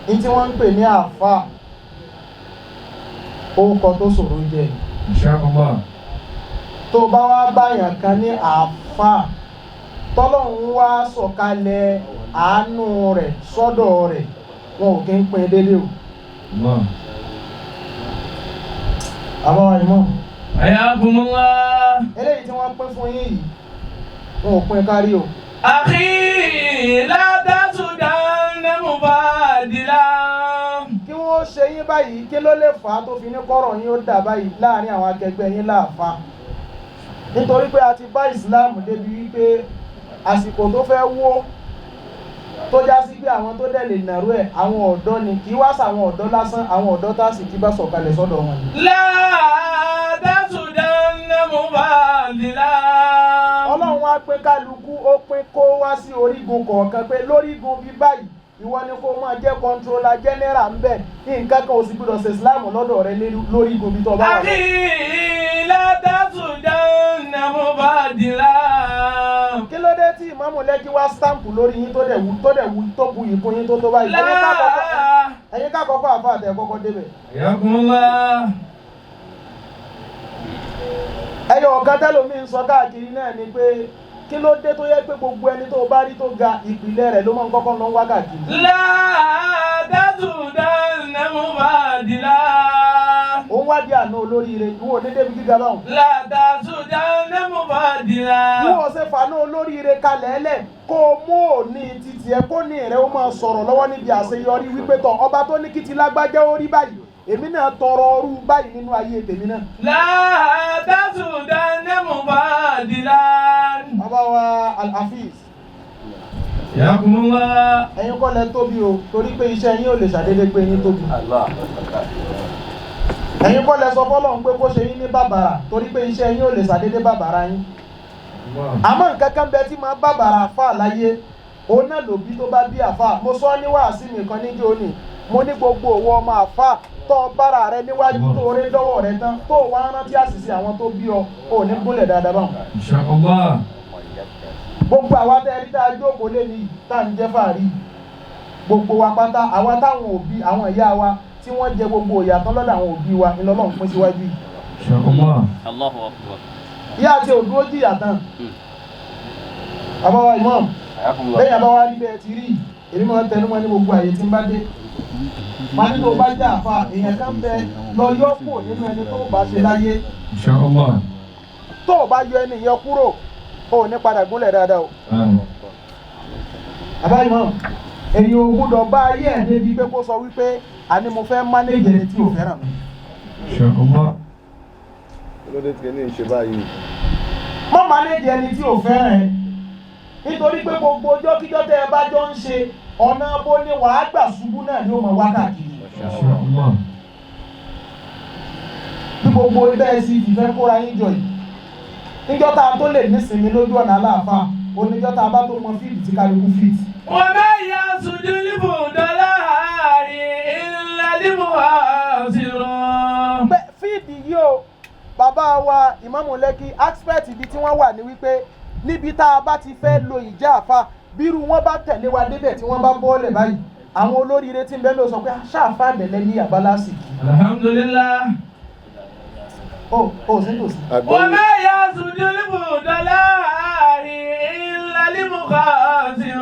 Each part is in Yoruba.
Ní tí wọ́n ń pè ní àáfàá, orúkọ tó ṣòro jẹ́. Insha Allah. Tó bá wá báyàn kan ní àáfàá, tọ́lọ́hún wá sọ̀kalẹ̀ àánú rẹ̀ sọ́dọ̀ rẹ̀, wọn ò kí ń pín délé o. Allah. Àbáwá ìmọ̀. Hayakumullah. Eléyìí tí wọ́n pín fún yín yìí, wọn ò pín kárí o. أخي لا تسدن مبادلا. Kí wọ́n ṣe yín báyìí, kí ló lè fà á tó fi ní kọ́rọ̀ yín ó dà báyìí láàrin àwọn akẹgbẹ́ yín láàfa? Nítorí pé a ti bá ìsìláàmù débi wípé àsìkò tó fẹ́ wó, tó já sí pé àwọn tó dẹ̀ lè nàró ẹ̀, àwọn ọ̀dọ́ ni. Kì í wá sàwọn ọ̀dọ́ lásán, àwọn ọ̀dọ́ tá sì kí bá sọ̀kalẹ̀ sọ́dọ̀ wọn ni. لا تسدن مبادلا. Ọlọ́run wá pín kálukú, ó pín kó wá sí orígun kọ̀ọ̀kan pé lórígun bí báyìí, ìwọ ni kó máa jẹ́ controller general ń bẹ̀. Nǹkan kan ò sì gbọdọ̀ ṣe ìsìláàmù lọ́dọ̀ rẹ lórígun bí tó bá wà lọ. أخي لا تسدن مبادلا. Kí ló dé tí ìmáàmù Lẹ́kí wá stamp lórí yín tó dẹ̀ wú tó bu ìkún yín tó tó báyìí? لا. Ẹ̀yin ká kọ́kọ́ àfa àtẹ̀ kọ́kọ́ débẹ̀. حياكم الله. Ẹyọ ọ̀kan tẹ́lómi ń sọ káàkiri náà ni pé kí ló dé tó yẹ pé gbogbo ẹni tó bá rí tó ga, ìpìlẹ̀ rẹ̀ ló máa ń kọ́kọ́ lọ ń wá káàkiri? لا تسدن مبادلا. Òun wá di àná olóríire, ìwọ ò ní débi gíga báwọn. لا تسدن مبادلا. Ìwọ ṣe fàánú olóríire kalẹ̀ ẹlẹ̀ kó o mú òní títì ẹ, kó ní rẹ ó máa sọ̀rọ̀ lọ́wọ́ níbi àṣeyọrí wípé tọ̀ ọba tó ní kí ti lágbájá ó rí báyìí, èmi náà tọrọ ọrú báyìí nínú ayé tèmi náà. لا تسدن مبادلا. Bàbá wa Al-Hafiz. حياكم الله. Ẹ̀yin kọ́ lẹ tóbi o, torí pé iṣẹ́ yín ò lè ṣàdédé pé yín tóbi. Ẹ̀yin kọ́ lẹ sọ fọ́lọ́run pé kó ṣe yín ní bàbàrà, torí pé iṣẹ́ yín ò lè ṣàdédé bàbàrà yín. Àmọ́ nǹkan kan bẹ tí máa bàbàrà àfà láyé, òun náà lòbí tó bá bí àfà. Mo sọ ní wàásì mi kan níjó ni, mo ní gbogbo òwò ọmọ àfà tó bára rẹ níwájú, tó rí lọ́wọ́ rẹ tán, tó wá rántí àṣìṣe àwọn tó bí ọ, ò ní gúnlẹ̀ dáadáa báwọn. إن شاء الله. Gbogbo àwa tẹ́ rí tá a jókòó lé ní tá à ń jẹ́ fàárí, gbogbo wa pátá, àwa táwọn òbí, àwọn ìyá wa tí wọ́n jẹ gbogbo ìyàtọ̀ lọ́dọ̀ àwọn òbí wa ńlọ́lọ́run pín síwájú yìí. إن شاء الله. الله أكبر. Ìyá àti òdúró jìyà tán. Bàbá wa imam, lẹ́yìn àbá wa rí bẹ́ẹ̀ ti rí, èmi máa ń tẹnu mọ́ ní gbogbo àyè tí ń bá dé. Wọ́n ní tó bá jẹ́ àfa, èèyàn kan bẹ lọ yọ kúrò nínú ẹni tó bá ṣe láyé. إن شاء الله. Tó o bá yọ ẹni yẹn kúrò, o ò ní padà gúnlẹ̀ dáadáa o. آمين. Bàbá imam, èyí ò gbúdọ̀ bá ayé ẹ̀ débi pé kó sọ wípé àní mo fẹ́ manage ẹni tí ò fẹ́ràn mi. إن شاء الله. Kí ló dé tí kìíní ń ṣe báyìí? Má manage ẹni tí ò fẹ́ràn ẹ, nítorí pé gbogbo ọjọ́ kíjọ́ tẹ́ ẹ bá jọ ń ṣe, ọ̀nà bó ní wàá gbà ṣubú náà ni ó mọ̀ wá káàkiri. إن شاء الله. Bí gbogbo ibẹ̀ ẹ sì fìfẹ́ kóra yín jọ yìí, níjọ́ tá a tó lè nísinmi lójú ọ̀nà aláàfáà, oníjọ́ tá a bá tó mọ field tí kálukú fit. وما يسد الفضلاء إلا المعاصر. Pé field yìí o, bàbá wa ìmáàmù Lẹ́kì, aspect ibi tí wọ́n wà ní wípé níbi tá a bá ti fẹ́ lo ìjà àfa, bírú wọn bá tẹ̀lé wa débẹ̀, tí wọ́n bá bọ́ọ̀lẹ̀ báyìí, àwọn olóríire tí ń bẹ́ẹ̀ ló sọ pé ṣáàfà dẹ̀lẹ́ ní àbálásìkì. الحمد لله. Ó sí tòsí. Àgbọ̀yé. وما يسد الفضلاء إلا المخاسر.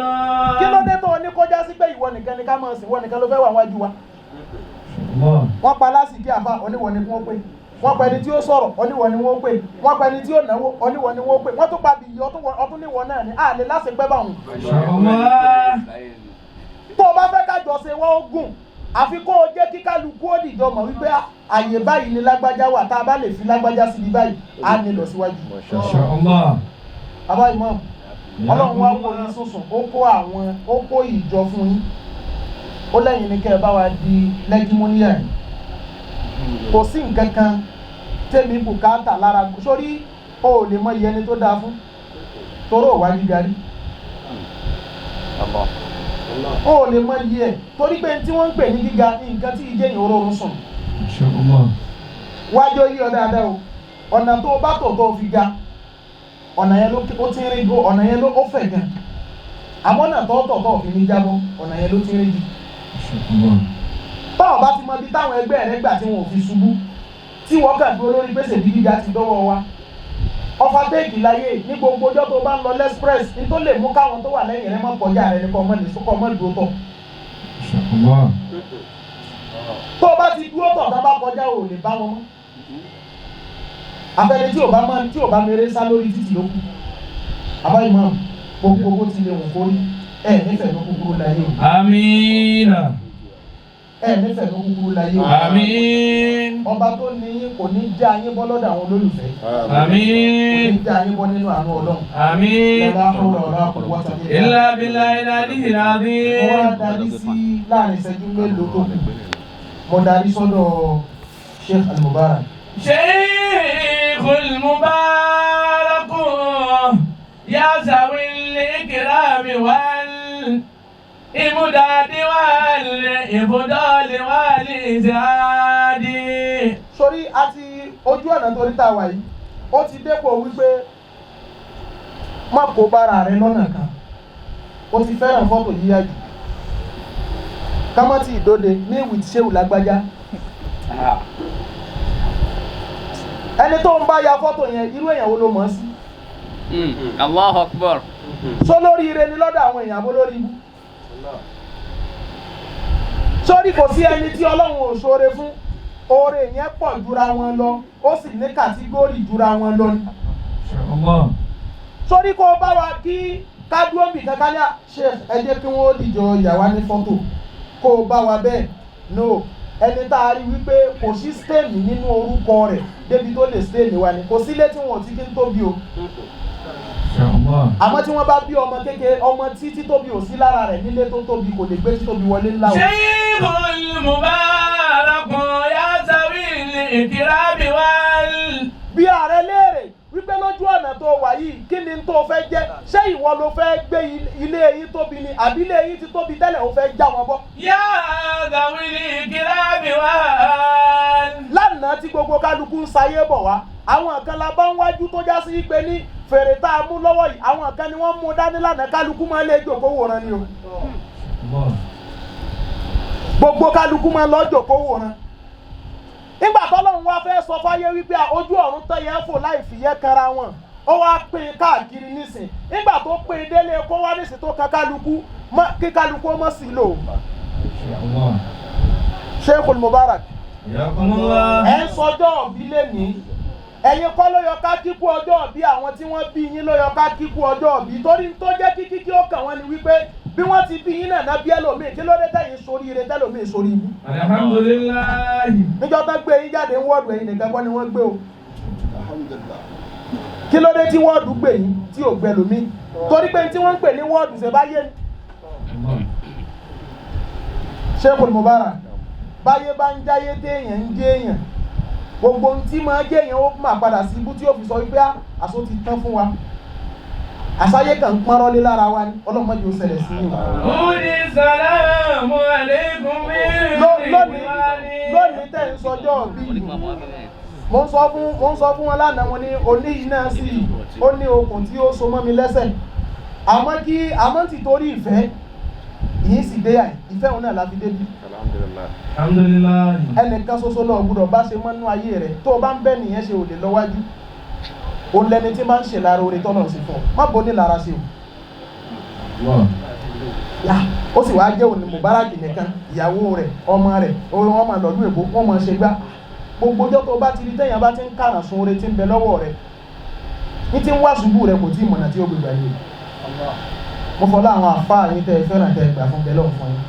Kí ló dé tó o ní kọjá sí pé ìwọ nìkan ni ká máa sìn, ìwọ nìkan ló fẹ́ wà wájú wa? الله. Wọ́n pa lásìkí àfa, oníwọ̀ ni wọ́n pè. Wọ́n pa ẹni tí ó sọ̀rọ̀, oníwọ̀ ni wọ́n pè. Wọ́n pa ẹni tí ó náwó, oníwọ̀ ni wọ́n pè. Wọ́n tún pa bìyí ọtún níwọ̀ náà ni àlè lásìpẹ́ báwọn. إن شاء الله. Tó o bá fẹ́ kájọ ṣe wọ́n ó gùn, àfi kó o jẹ́ kí kálukú ó dìjọ mọ̀ wípé àyè báyìí ni lágbájá wà, tá a bá lè fi lágbájá síbi báyìí, á ní lọ síwájú. إن شاء الله. Bàbá imam, Ọlọ́run wá wò yín sùnsùn, ó kó àwọn, ó kó ìjọ fún yín, ó lẹ́yìn ní kẹ́ ẹ bá wa di lẹ́gímúníà yìí. Kò sí nǹkan kan tẹ́mi bùkátà lára sórí o ò lè mọ iye ẹni tó dáa fún toró ò wá gíga rí. Allah. O ò lè mọ iye ẹ̀, torí pé tí wọ́n ń pè ní gíga, nǹkan tí ìjẹ́ yìí orórun sùn. إن شاء الله. Wájú yí ọ dáadáa o, ọ̀nà tó o bá tò tó o fi ga, ọ̀nà yẹn ló ó ti ń rí go, ọ̀nà yẹn ló ó fẹ̀ gan, àmọ́ ọ̀nà tó tọ̀ tó o fi ní jábọ́, ọ̀nà yẹn ló ti ń rí jù. Masha Allah. Báwo bá ti mọ ibi táwọn ẹgbẹ́ rẹ gbà tí wọn ò fi ṣubú, tí wọ́n kàn dúró lórí gbèsè bí gíga ti dọ́wọ́ wa. Ọfà téèkì láyé ní gbogbo ọjọ́ tó bá ń lọ lẹ́sprẹ́s ní tó lè mú káwọn tó wà lẹ́yìn rẹ mọ́ kọjá rẹ ní kọ́ ọmọ nìṣó kọ́ ọmọ dúró tọ̀. Masha Allah. Tó o bá ti dúró tọ̀ tá a bá kọjá o ò lè bá wọn mọ́. Afẹ́ni tí ò bá máa tí ò bá mèrè sá lórí títì ló kù. Àbáyé máa gbogbo bó ti lè wù kó rí ẹ̀ nífẹ̀ẹ́ ló kúkúrú láyé o. Amina. Ẹ̀ nífẹ̀ẹ́ ló kúkúrú láyé o. Amin. Ọba tó ní yín kò ní já yín bọ́ lọ́dọ̀ àwọn olólùfẹ́. Kò ní Amin. já yín bọ́ nínú àánú Ọlọ́run. Amin. Lọ́lá hawla wala quwwata Illa billahi al-aliyyil Mo wá azim. darí sí láàrin ìṣẹ́jú mélòó tó kù. Mo darí sọ́dọ̀ Sheikh Al-Mubarak. شيخ المبارك يا ذوي الإكرام والإمداد والإفضال والإسعاد. Sórí àti ojú ọ̀nà torí tá a wà yìí, ó ti dépò wípé má kó bára rẹ lọ́nà kan. Ó ti fẹ́ràn fọ́tò yíyá jù. Ká má ti ìdóde ní with Shehu lágbájá. Ẹni tó ń bá ya fọ́tò yẹn, irú èèyàn wo ló mọ̀ ọ́ sí? Allahu Akbar. Sọ lórí ire ni lọ́dọ̀ àwọn èèyàn àbó lórí ibú. Sórí kò sí ẹni tí Ọlọ́run ò ṣoore fún, oore yẹn pọ̀ jura wọn lọ, ó sì ní kàtígórì jura wọn lọ ni. Allah. Sórí kó o bá wa kí kádúróbì kankan ní à ṣe ẹ jẹ́ kí wọ́n dìjọ yà wá ní fọ́tò kó o bá wa bẹ́ẹ̀ no ẹni tá a rí wípé kò sí stain nínú orúkọ rẹ̀ débi tó lè stain wa ni kò sílé tí wọn ò ti kí ń tóbi o. Allah. Àmọ́ tí wọ́n bá bí ọmọ kékeré ọmọ tí títóbi ò sí lára rẹ̀ nílé tó tóbi kò lè gbé títóbi wọlé ńlá o. شيخ المبارك يا ذوي الإكرام وال Bí ààrẹ léèrè wípé lójú ọ̀nà tó wà yìí kí ni tó fẹ́ jẹ́, ṣé ìwọ ló fẹ́ gbé ilé yín tóbi ni àbí ilé yín ti tóbi tẹ́lẹ̀ ó fẹ́ já wọn bọ́. يا ذوي الإكرام وال Lánàá tí gbogbo kálukú ń sayé bọ̀ wá, àwọn kan la bá ń wájú tó já sí pé ní fèrè tá a mú lọ́wọ́ yìí, àwọn kan ni wọ́n mú dání lánàá, kálukú máa lé jòkó wòran ni o. Gbogbo kálukú máa lọ jòkó wòran. Nígbà tọ́lọ́run wá fẹ́ sọ fáyé wípé ojú ọ̀run tán yẹn fò láì fìyẹ́ kanra wọn, ó wá pín in káàkiri nísìn. Nígbà tó pín in délé kó wá nísìn tó kan kálukú kí kálukú ó mọ̀ sí lò. Sheikhul Mubarak, ẹ ń sọjọ́ òbí lẹ́nìí, ẹ̀yin kọ́ ló yọ ká kíkú ọjọ́ òbí, àwọn tí wọ́n bí yín ló yọ ká kíkú ọjọ́ òbí, torí tó jẹ́ kíkí kí ó kàn wọ́n ni wípé bí wọ́n ti bí yín náà ná bí ẹlòmíì, kí ló dé tẹ̀yìn sórí ire tẹ́lòmíì sórí ibú. Alhamdulillah. Níjọ́ tán gbé yín jáde ń wọ́ọ̀dù ẹ̀yin nìkan kọ́ ni wọ́n gbé o. Kí ló dé tí wọ́ọ̀dù gbé yín tí ò gbẹ lòmíì? Torí pé tí wọ́n ń pè ní wọ́ọ̀dù ṣe bá yé ni. Sheikhul Mubarak, báyé bá ń jáyé téèyàn ń jẹ́ èèyàn, gbogbo ohun tí máa jẹ́ èèyàn ó máa padà sí ibú tí ó fi sọ wípé àṣọ ti tán fún wa, àṣàyè kan ń pọ́nrọ́lé lára wa ni, ọlọ́mọdé ó ṣẹlẹ̀ sí yìí. Udi salamu alaykum Lónìí tẹ̀ ń sọjọ́ bí mo ń sọ fún wọn lánàá, mo ní òní yìí náà sì ó ní okùn tí ó so mọ́ mi lẹ́sẹ̀, àmọ́ ti torí ìfẹ́ yìí sì dé àì ìfẹ́ òun náà la fi débi. Alhamdulillah. Alhamdulillah. Ẹnìkan ṣoṣo lọ gbọ́dọ̀ bá ṣe mọ́nú ayé rẹ̀, tó o bá ń bẹ́ nìyẹn ṣe ò lè lọ́wájú. Òun lẹni tí máa ń ṣe lára oore tọ́lọ̀ sí fún ọ, má bo ní lára ṣe o. Yá, ó sì wá jẹ́ òní Mubarak nìkan, ìyàwó rẹ̀, ọmọ rẹ̀, wọ́n máa lọ́dún èbó, wọ́n máa ṣe gbá. Gbogbo ọjọ́ tó bá ti rí tẹ́yàn bá ti ń kàràn sun oore tí ń bẹ lọ́wọ́ rẹ̀, ní ti ń wá ṣubú rẹ̀ kò tí ì mọ̀nà tí ó gbégbá yìí. Mo fọlá àwọn àfáà yín tẹ́ ẹ fẹ́ràn tẹ́ ẹ gbà fún bẹ́ẹ̀ lọ́hùn fún yín.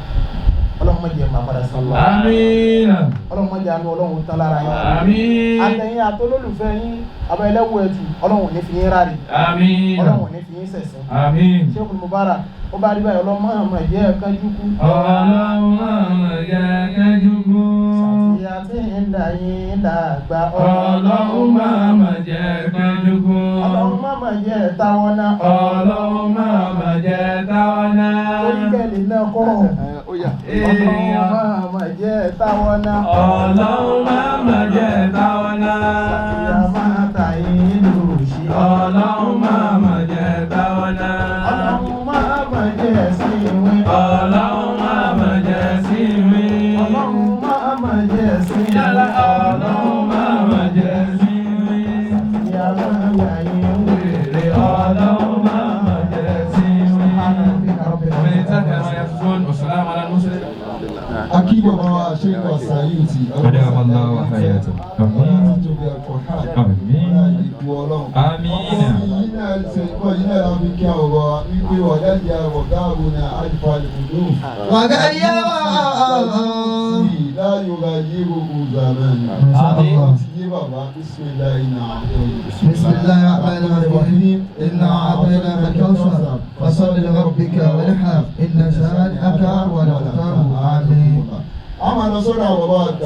Ọlọ́run má jẹ́ máa padà sí ọlọ́run. Àmín. Ọlọ́run má jẹ́ àánú Ọlọ́run tán lára yín. Àmín. Àtẹ̀yìn àtolólùfẹ́ yín, abẹ́ ẹlẹ́wọ̀ ẹ̀tù, Ọlọ́run ò ní fi yín ráre. Àmín. Ọlọ́run ò ní fi yín ṣẹ̀sín. Àmín. Sheikhul Mubarak, ó bá rí báyìí, Ọlọ́run má jẹ́ kánjú kú. Ọlọ́run má jẹ́ kánjú kú. Sàtìyà tí ń dà yín dàgbà. Ọlọ́run má jẹ́ kánjú kú. Ọlọ́run má jẹ́ táwọn náà. Ọlọ́run má jẹ́ táwọn náà. Torí kẹ́lì náà kọ́. Ọlọ́run má jẹ́ táwọn náà. Ọlọ́run má jẹ́ táwọn náà. Sàtìyà máa tà yín lòṣì. Ọlọ́run má jẹ́ táwọn náà. Ọlọ́run má jẹ́ sí ìwé. Ọlọ́run má jẹ́ sí Akí bàbá wa ṣe é wà sáyúùtì. Adama Allahu hayatahu. Àmín. Ọlọ́run tó bí Al-Qur'an. Àmín. Ọlọ́run ìbú Ọlọ́run. Àmín. Ọmọ yìí náà ṣe kọ́ yìí náà láfi kí àwọn bàbá wa wípé wàdá ìyá wọ̀gá àbúnà àlùfáà àlùfùdù. وغير Láyò bá yé gbogbo zamani. Àmín. Ti yé bàbá Bisimilayi náà. بسم الله الرحمن الرحيم إنا أعطيناك الكوثر فصل لربك وانحر إن شانئك هو الأبتر آمين. A máa lọ sọ́dọ̀ àwọn bàbá àgbà.